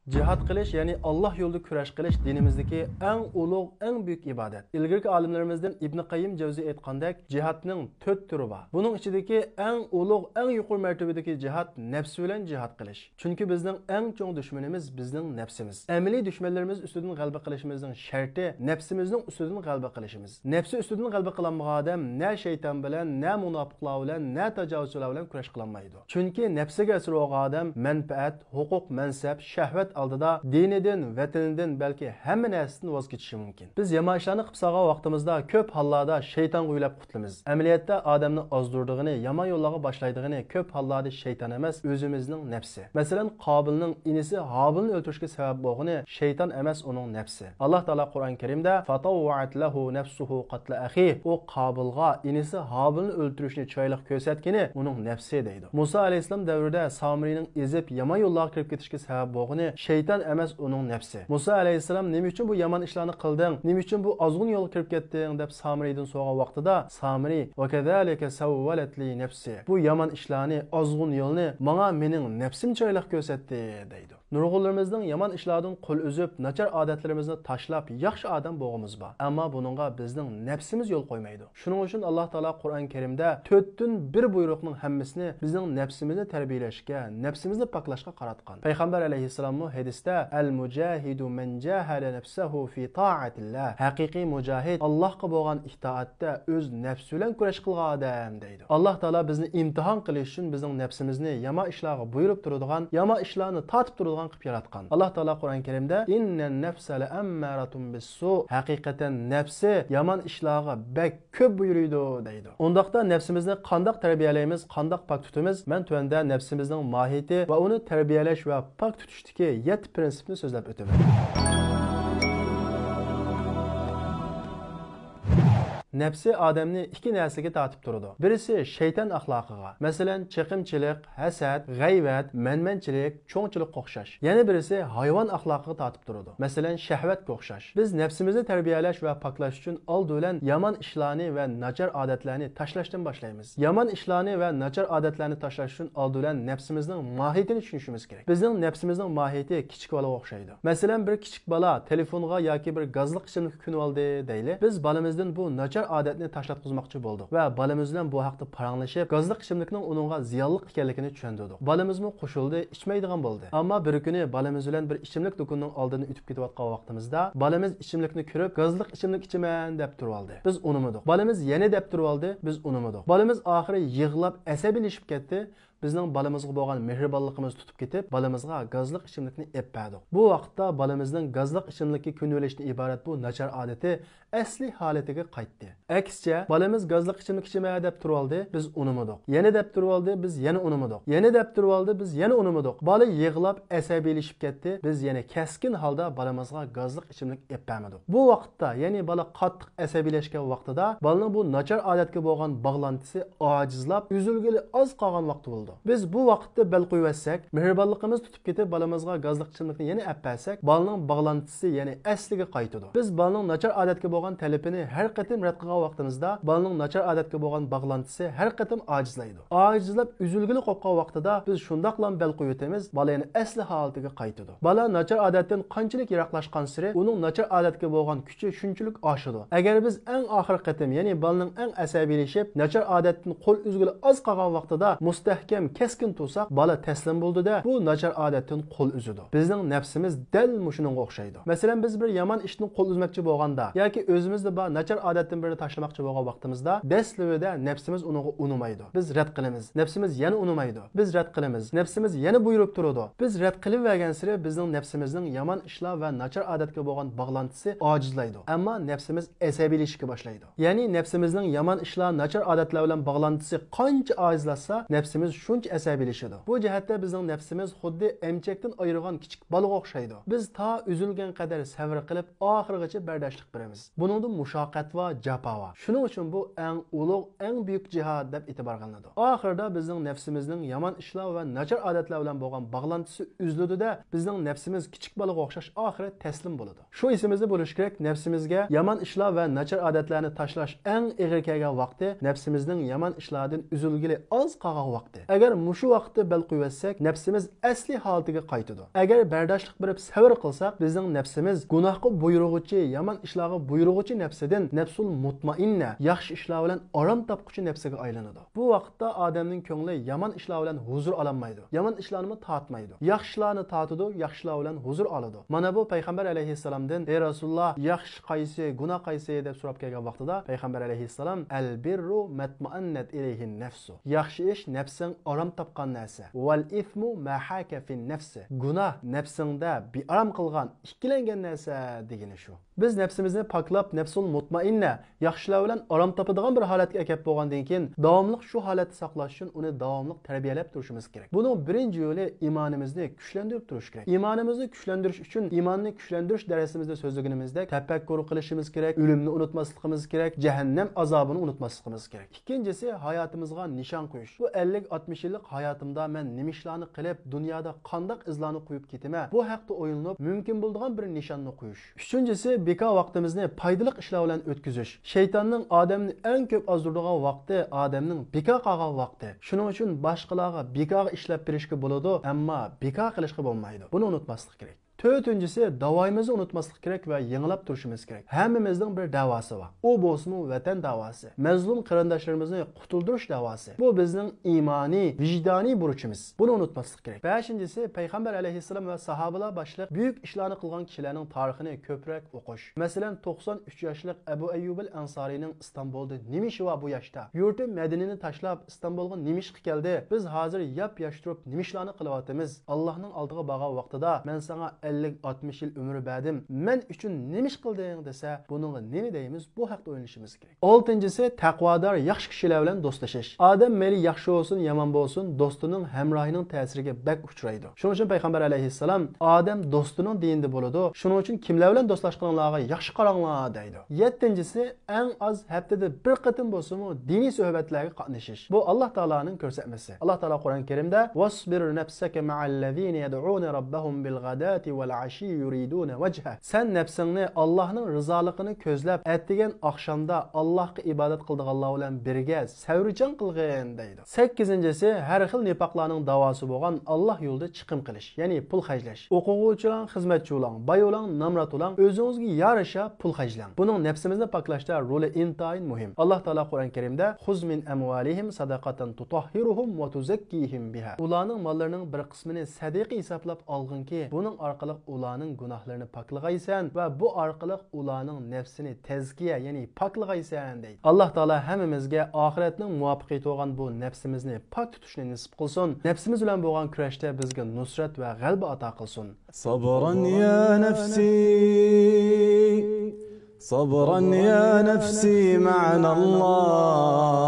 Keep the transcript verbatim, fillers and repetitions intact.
جىھاد قىلىش، يەنى ئاللاھ يولىدا كۈرەش قىلىش دىنىمىزدىكى ئەڭ ئۇلۇغ، ئەڭ بۈيۈك ئىبادەت. ئىلگىرىكى ئالىملىرىمىزدىن ئىبنى قەييىم جەۋزىي ئېيتقاندەك، جىھادنىڭ تۆت تۈرى بار. بۇنىڭ ئىچىدىكى ئەڭ ئۇلۇغ، ئەڭ يۇقىرى مەرتىۋىدىكى جىھاد نەپس بىلەن جىھاد قىلىش. چۈنكى بىزنىڭ ئەڭ چوڭ دۈشمىنىمىز بىزنىڭ نەپسىمىز. ئەمەلىي دۈشمەنلىرىمىز ئۈستىدىن غەلىبە قىلىشىمىزنىڭ شەرتى نەپسىمىزنىڭ ئۈستىدىن غەلىبە قىلىشىمىز. نەپسى ئۈستىدىن غەلىبە قىلالمىغان ئادەم نە شەيتان بىلەن، نە مۇناپىقلار بىلەن، نە تاجاۋۇزچىلار بىلەن كۈرەش قىلالمايدۇ. چۈنكى نەپسىگە ئەسىر بولغان ئادەم مەنپەئەت، ھوقۇق، مەنسەپ، شەھۋەت ئالدىدا دىنىدىن، ۋەتىنىدىن، بەلكى ھەممە نەرسىدىن ۋاز كېچىشى مۇمكىن. بىز يامان ئىشلارنى قىلىپ سالغان ۋاقتىمىزدا كۆپ ھاللاردا شەيتانغا يۆلەپ قۇتۇلىمىز. ئەمەلىيەتتە ئادەمنى ئازدۇرىدىغىنى، يامان يوللارغا باشلايدىغىنى كۆپ ھاللاردا شەيتان ئەمەس، ئۆزىمىزنىڭ نەپسى. مەسىلەن، قابىلنىڭ ئىنىسى ھابىلنى ئۆلتۈرۈشكە سەۋەب بولغىنى شەيتان ئەمەس، ئۇنىڭ نەپسى. ئاللاھ تائالا قۇرئان كەرىمدە، فَطَوَّعَتْ لَهُ نَفْسُهُ قَتْلَ أَخِيهِ، ئۇ قابىلغا ئىنىسى ھابىلنى ئۆلتۈرۈشنى چىرايلىق كۆرسەتكىنى ئۇنىڭ نەپسى دەيدۇ. مۇسا ئەلەيھىسسالام دەۋرىدە سامىرىنىڭ ئېزىپ، يامان يوللارغا كىرىپ كېتىشكە سەۋەب بولغىنى شەيتان ئەمەس، ئۇنىڭ نەپسى. مۇسا ئەلەيھىسسالام، نېمە ئۈچۈن بۇ يامان ئىشلارنى قىلدىڭ؟ نېمە ئۈچۈن بۇ ئازغۇن يولغا كىرىپ كەتتىڭ؟ دەپ سامىرىدىن سورىغان ۋاقتىدا، سامىرى، وَكَذَلِكَ سَوَّلَتْ لِي نَفْسِي، بۇ يامان ئىشلارنى، ئازغۇن يولنى ماڭا مېنىڭ نەپسىم چىرايلىق كۆرسەتتى، دەيدۇ. نۇرغۇنلىرىمىزنىڭ يامان ئىشلاردىن قول ئۈزۈپ، ناچار ئادەتلىرىمىزنى تاشلاپ، ياخشى ئادەم بولغىنىمىز بار. ئەمما بۇنىڭغا بىزنىڭ نەپسىمىز يول قويمايدۇ. شۇنىڭ ئۈچۈن ئاللاھ تائالا قۇرئان كەرىمدە تۆتتىن بىر بۇيرۇقنىڭ ھەممىسىنى بىزنىڭ نەپسىمىزنى تەربىيەلەشكە، نەپسىمىزنى پاكلاشقا قاراتقان. پەيغەمبەر ئەلەيھىسسالاممۇ ھەدىستە، المجاهد من جاهد نفسه في طاعة الله، ھەقىقىي مۇجاھىد ئاللاھقا بولغان ئىتائەتتە ئۆز نەپسى بىلەن كۈرەش قىلغان ئادەم، دەيدۇ. ئاللاھ تائالا بىزنى ئىمتىھان قىلىش ئۈچۈن بىزنىڭ نەپسىمىزنى يامان ئىشلارغا بۇيرۇپ تۇرىدىغان، يامان ئىشلارنى تارتىپ تۇرىدىغان قىلىپ ياراتقان. ئاللاھ تائالا قۇرئان كەرىمدە، إِنَّ النَّفْسَ لَأَمَّارَةٌ بِالسُّوءِ، ھەقىقەتەن نەپسى يامان ئىشلارغا بەك كۆپ بۇيرۇيدۇ، دەيدۇ. ئۇنداقتا نەپسىمىزنى قانداق تەربىيەلەيمىز، قانداق پاك تۇتىمىز؟ مەن تۆۋەندە نەپسىمىزنىڭ ماھىيىتى ۋە ئۇنى تەربىيەلەش ۋە پاك تۇتۇشتىكى يەتتە پىرىنسىپنى سۆزلەپ ئۆتىمەن. نەپسى ئادەمنى ئىككى نەرسىگە تارتىپ تۇرىدۇ. بىرسى شەيتان ئەخلاقىغا، مەسىلەن، چېقىمچىلىق، ھەسەت، غەيۋەت، مەنمەنچىلىك، چوڭچىلىققا ئوخشاش. يەنە بىرسى ھايۋان ئەخلاقىغا تارتىپ تۇرىدۇ. مەسىلەن، شەھۋەتكە ئوخشاش. بىز نەپسىمىزنى تەربىيەلەش ۋە پاكلاش ئۈچۈن ئالدى بىلەن يامان ئىشلارنى ۋە ناچار ئادەتلەرنى تاشلاشتىن باشلايمىز. يامان ئىشلارنى ۋە ناچار ئادەتلەرنى تاشلاش ئۈچۈن ئالدى بىلەن نەپسىمىزنىڭ ماھىيىتىنى چۈشىنىشىمىز كېرەك. بىزنىڭ نەپسىمىزنىڭ ماھىيىتى كىچىك بالىغا ئوخشايدۇ. مەسىلەن، بىر كىچىك بالا تېلېفونغا ياكى بىر گازلىق ئىچىملىككە كۆنۈۋالدى دەيلى. بىز بالىمىزدىن بۇ ناچار ئادەتنى تاشلاتقۇزماقچى بولدۇق ۋە بالىمىز بىلەن بۇ ھەقتە پاراڭلىشىپ، گازلىق ئىچىملىكنىڭ ئۇنىڭغا زىيانلىق ئىكەنلىكىنى چۈشەندۈردۇق. بالىمىزمۇ قوشۇلدى، ئىچمەيدىغان بولدى. ئەمما بىر كۈنى بالىمىز بىلەن بىر ئىچىملىك دۇكىنىنىڭ ئالدىدىن ئۆتۈپ كېتىۋاتقان ۋاقتىمىزدا، بالىمىز ئىچىملىكنى كۆرۈپ، گازلىق ئىچىملىك ئىچىمەن دەپ تۇرۇۋالدى. بىز ئۇنىمىدۇق. بالىمىز يەنە دەپ تۇرۇۋالدى، بىز ئۇنىمىدۇق. بالىمىز ئاخىرى يىغلاپ، ئەسەبىيلىشىپ كەتتى. بىزنىڭ بالىمىزغا بولغان مېھرىبانلىقىمىز تۇتۇپ كېتىپ، بالىمىزغا گازلىق ئىچىملىكنى ئېلىپ بەردۇق. بۇ ۋاقىتتا بالىمىزنىڭ گازلىق ئىچىملىككە كۆنۈۋېلىشتىن ئىبارەت بۇ ناچار ئادىتى ئەسلى ھالىتىگە قايتتى. ئەكسىچە، بالىمىز گازلىق ئىچىملىك ئىچىمەن دەپ تۇرۇۋالدى، بىز ئۇنىمىدۇق. يەنە دەپ تۇرۇۋالدى، بىز يەنە ئۇنىمىدۇق. يەنە دەپ تۇرۇۋالدى، بىز يەنە ئۇنىمىدۇق. بالا يىغلاپ، ئەسەبىيلىشىپ كەتتى، بىز يەنە كەسكىن ھالدا بالىمىزغا گازلىق ئىچىملىك ئېلىپ بەرمىدۇق. بۇ ۋاقىتتا، يەنى بالا قاتتىق ئەسەبىيلەشكەن ۋاقتىدا بالىنىڭ بۇ ناچار ئادەتكە بولغان باغلانتىسى ئاجىزلاپ، ئۈزۈلگىلى ئاز قالغان ۋاقتى بولىدۇ. بىز بۇ ۋاقىتتا بەل قويۇۋەتسەك، مېھرىبانلىقىمىز تۇتۇپ كېتىپ، بالىمىزغا گازلىق ئىچىملىكنى يەنە ئەپ بەرسەك، بالىنىڭ باغلانتىسى يەنە ئەسلىگە قايتىدۇ. بىز بالىنىڭ ناچار ئادەتكە بولغان تەلىپىنى ھەر قېتىم رەت قىلغان ۋاقتىمىزدا، بالىنىڭ ناچار ئادەتكە بولغان باغلانتىسى ھەر قېتىم ئاجىزلايدۇ. ئاجىزلاپ، ئۈزۈلگىلى قوپقان ۋاقتىدا بىز شۇنداقلا بەل قويۇۋېتىمىز، بالا يەنە ئەسلى ھالىتىگە قايتىدۇ. بالا ناچار ئادەتتىن قانچىلىك يىراقلاشقانسېرى، ئۇنىڭ ناچار ئادەتكە بولغان كۈچى شۇنچىلىك ئاشىدۇ. ئەگەر بىز ئەڭ ئاخىرقى قېتىم، يەنى بالىنىڭ ئەڭ ئەسەبىيلىشىپ، ناچار ئادەتتىن قول ئۈزگىلى ئاز قالغان ۋاقتىدا مۇستەھكەم، كەسكىن تۇرساق، بالا تەسلىم بولىدۇ-دە، بۇ ناچار ئادەتتىن قول ئۈزىدۇ. بىزنىڭ نەپسىمىز دەل مۇشۇنىڭغا ئوخشايدۇ. مەسىلەن، بىز بىر يامان ئىشتىن قول ئۈزمەكچى بولغاندا ياكى ئۆزىمىزدە بار ناچار ئادەتتىن بىرنى تاشلىماقچى بولغان ۋاقتىمىزدا، دەسلىپىدە نەپسىمىز ئۇنىڭغا ئۇنىمايدۇ. بىز رەت قىلىمىز. نەپسىمىز يەنە ئۇنىمايدۇ. بىز رەت قىلىمىز. نەپسىمىز يەنە بۇيرۇپ تۇرىدۇ. بىز رەت قىلىۋەرگەنسېرى بىزنىڭ نەپسىمىزنىڭ يامان ئىشلار ۋە ناچار ئادەتكە بولغان باغلانتىسى ئاجىزلايدۇ. ئەمما نەپسىمىز ئەسەبىيلىشىشكە باشلايدۇ. يەنى نەپسىمىزنىڭ يامان ئىشلار، ناچار ئادەتلەر بىلەن باغلانتىسى قانچە ئاجىزلاشسا، نەپسىمىز شۇنچە ئەسەبىيلىشىدۇ. بۇ جەھەتتە بىزنىڭ نەپسىمىز خۇددى ئەمچەكتىن ئايرىغان كىچىك بالىغا ئوخشايدۇ. بىز تا ئۈزۈلگەن قەدەر سەۋر قىلىپ، ئاخىرغىچە بەرداشلىق بېرىمىز. بۇنىڭدا مۇشەققەت ۋە جاپا بار. شۇنىڭ ئۈچۈن بۇ ئەڭ ئۇلۇغ، ئەڭ بۈيۈك جىھاد دەپ ئېتىبارغا ئېلىنىدۇ. ئاخىرىدا بىزنىڭ نەپسىمىزنىڭ يامان ئىشلار ۋە ناچار ئادەتلەر بىلەن بولغان باغلانتىسى ئۈزۈلىدۇ-دە، بىزنىڭ نەپسىمىز كىچىك بالىغا ئوخشاش ئاخىرى تەسلىم بولىدۇ. شۇ ئېسىمىزدە بولۇشى كېرەك، نەپسىمىزگە يامان ئىشلار ۋە ناچار ئادەتلەرنى تاشلاش ئەڭ ئېغىر كەلگەن ۋاقتى، نەپسىمىزنىڭ يامان ئىشلاردىن ئۈزۈلگىلى ئاز قالغان ۋاقتى. ئەگەر مۇشۇ ۋاقىتتا بەل قويۇۋەتسەك، نەپسىمىز ئەسلىي ھالىتىگە قايتىدۇ. ئەگەر بەرداشلىق بېرىپ سەۋر قىلساق، بىزنىڭ نەپسىمىز گۇناھقا بۇيرۇغۇچى، يامان ئىشلارغا بۇيرۇغۇچى نەپسىدىن نەپسۇل مۇتمائىننە، ياخشى ئىشلار بىلەن ئارام تاپقۇچى نەپسىگە ئايلىنىدۇ. بۇ ۋاقىتتا ئادەمنىڭ كۆڭلى يامان ئىشلار بىلەن ھۇزۇر ئالالمايدۇ، يامان ئىشلارنىمۇ تارتمايدۇ. ياخشىلارنى تارتىدۇ، ياخشىلار بىلەن ھۇزۇر ئالىدۇ. مانا بۇ پەيغەمبەر ئەلەيھىسسالامدىن، ئەي رەسۇلۇللا، ياخشى قايسى، گۇناھ قايسى دەپ سورىپ كەلگەن ۋاقتىدا پەيغەمبەر ئەلەيھىسسالام، ئەل بىررۇ مەتمەئەننەت ئىلەيھىن نەفسۇ. ياخشى ئىش نەپسىڭ ئارام تاپقان نەرسە. ۋەل ئىسمۇ مەھاكە فىن نەفسى. گۇناھ نەپسىڭدە بىئارام قىلغان، ئىككىلەنگەن نەرسە دېگىنى شۇ. بىز نەپسىمىزنى پاكلاپ، نەپسۇل مۇتمائىننە، ياخشىلار بىلەن ئارام تاپىدىغان بىر ھالەتكە ئەكەپ بولغاندىن كېيىن، داۋاملىق شۇ ھالەتتە ساقلاش ئۈچۈن ئۇنى داۋاملىق تەربىيەلەپ تۇرۇشىمىز كېرەك. بۇنىڭ بىرىنچى يولى ئىمانىمىزنى كۈچلەندۈرۈپ تۇرۇش كېرەك. ئىمانىمىزنى كۈچلەندۈرۈش ئۈچۈن ئىماننى كۈچلەندۈرۈش دەرسىمىزدە سۆزلىگىنىمىزدەك تەپەككۇر قىلىشىمىز كېرەك، ئۆلۈمنى ئۇنتۇماسلىقىمىز كېرەك، جەھەننەم ئازابىنى ئۇنتۇماسلىقىمىز كېرەك. ئىككىنچىسى، ھاياتىمىزغا نىشان قويۇش. بۇ ئەللىك، ئاتمىش يىللىق ھاياتىمدا مەن نېمە ئىشلارنى قىلىپ، دۇنيادا قانداق ئىزلارنى قويۇپ كېتىمەن؟ بۇ ھەقتە ئويلىنىپ، مۇمكىن بولىدىغان بىر نىشاننى قويۇش. ئۈچىنچىسى، بىكار ۋاقتىمىزنى پايدىلىق ئىشلار بىلەن ئۆتكۈزۈش. شەيتاننىڭ ئادەمنى ئەڭ كۆپ ئازدۇرىدىغان ۋاقتى ئادەمنىڭ بىكار قالغان ۋاقتى. شۇنىڭ ئۈچۈن باشقىلارغا بىكارغا ئىشلەپ بېرىشكە بولىدۇ، ئەمما بىكار قىلىشقا بولمايدۇ. بۇنى ئۇنتۇماسلىق كېرەك. تۆتىنچىسى، داۋايىمىزنى ئۇنتۇماسلىق كېرەك ۋە يېڭىلاپ تۇرۇشىمىز كېرەك. ھەممىمىزنىڭ بىر دەۋاسى بار. ئۇ بولسىمۇ ۋەتەن دەۋاسى. مەزلۇم قېرىنداشلىرىمىزنى قۇتۇلدۇرۇش دەۋاسى. بۇ بىزنىڭ ئىمانىي، ۋىجدانىي بۇرچىمىز. بۇنى ئۇنتۇماسلىق كېرەك. بەشىنچىسى، پەيغەمبەر ئەلەيھىسسالام ۋە ساھابىلار باشلىق بۈيۈك ئىشلارنى قىلغان كىشىلەرنىڭ تارىخىنى كۆپرەك ئوقۇش. مەسىلەن، توقسان ئۈچ ياشلىق ئەبۇ ئەييۇبىل ئەنسارىينىڭ ئىستانبۇلدا نېمە ئىشى بار بۇ ياشتا؟ يۇرتى مەدىنىنى تاشلاپ، ئىستانبۇلغا نېمە ئىشقا كەلدى؟ بىز ھازىر ياپ-ياش تۇرۇپ نېمە ئىشلارنى قىلىۋاتىمىز؟ ئاللاھنىڭ ئالدىغا بارغان ۋاقتىدا مەن ساڭا ئەللىك، ئاتمىش يىل ئۆمۈر بەردىم، مەن ئۈچۈن نېمە ئىش قىلدىڭ دېسە، بۇنىڭغا نېمە دەيمىز؟ بۇ ھەقتە ئويلىنىشىمىز كېرەك. ئالتىنچىسى، تەقۋادار ياخشى كىشىلەر بىلەن دوستلىشىش. ئادەم مەيلى ياخشى بولسۇن، يامان بولسۇن، دوستىنىڭ، ھەمراھىنىڭ تەسىرىگە بەك ئۇچرايدۇ. شۇنىڭ ئۈچۈن پەيغەمبەر ئەلەيھىسسالام، ئادەم دوستىنىڭ دىنىدا بولىدۇ، شۇنىڭ ئۈچۈن كىملەر بىلەن دوستلاشقىنىڭلارغا ياخشى قاراڭلار دەيدۇ. يەتتىنچىسى، ئەڭ ئاز ھەپتىدە بىر قېتىم بولسىمۇ دىنىي سۆھبەتلەرگە قاتنىشىش. بۇ ئاللاھ تائالانىڭ كۆرسەتمىسى. ئاللاھ تائالا قۇرئان كەرىمدە، «ۋەسبىر نەفسەكە مەئەللەزىنە يەدئۇنە رەببەھۇم بىلغەداتى ۋەلئەشىيي يۇرىدۇنە ۋەجھە.» سەن نەپسىڭنى ئاللاھنىڭ رىزالىقىنى كۆزلەپ، ئەتىگەن ئاخشامدا ئاللاھقا ئىبادەت قىلىدىغانلار بىلەن بىرگە سەۋرچان قىلغىن، دەيدۇ. سەككىزىنچىسى، ھەر خىل نىپاقلارنىڭ داۋاسى بولغان ئاللاھ يولىدا چىقىم قىلىش، يەنى پۇل خەجلەش. ئوقۇغۇچى بولاڭ، خىزمەتچى بولاڭ، باي بولاڭ، نامرات بولاڭ، ئۆزىڭىزگە يارىشا پۇل خەجلەڭ. بۇنىڭ نەپسىمىزنى پاكلاشتا رولى ئىنتايىن مۇھىم. ئاللاھ تائالا قۇرئان كەرىمدە، «خۇز مىن ئەمۋالىھىم سەدەقەتەن تۇتەھھىرۇھۇم ۋە تۇزەككىھىم بىھا.» ئۇلارنىڭ ماللىرىنىڭ بىر قىسمىنى سەدىقە ھېسابلاپ ئالغىنكى، بۇنىڭ ئارقىلىق ئۇلارنىڭ گۇناھلىرىنى پاكلىغايسەن ۋە بۇ ئارقىلىق ئۇلارنىڭ نەپسىنى تەزكىيە، يەنى پاكلىغايسەن، دەيدۇ. ئاللاھ تائالا ھەممىمىزگە ئاخىرەتنىڭ مۇۋەپپەقىيىتى بولغان بۇ نەپسىمىزنى پاك تۇتۇشنى نېسىپ قىلسۇن. نەپسىمىز بىلەن بولغان كۈرەشتە بىزگە نۇسرەت ۋە غەلىبە ئاتا قىلسۇن. صبرا يا نفسي، صبرا يا نفسي معنا الله.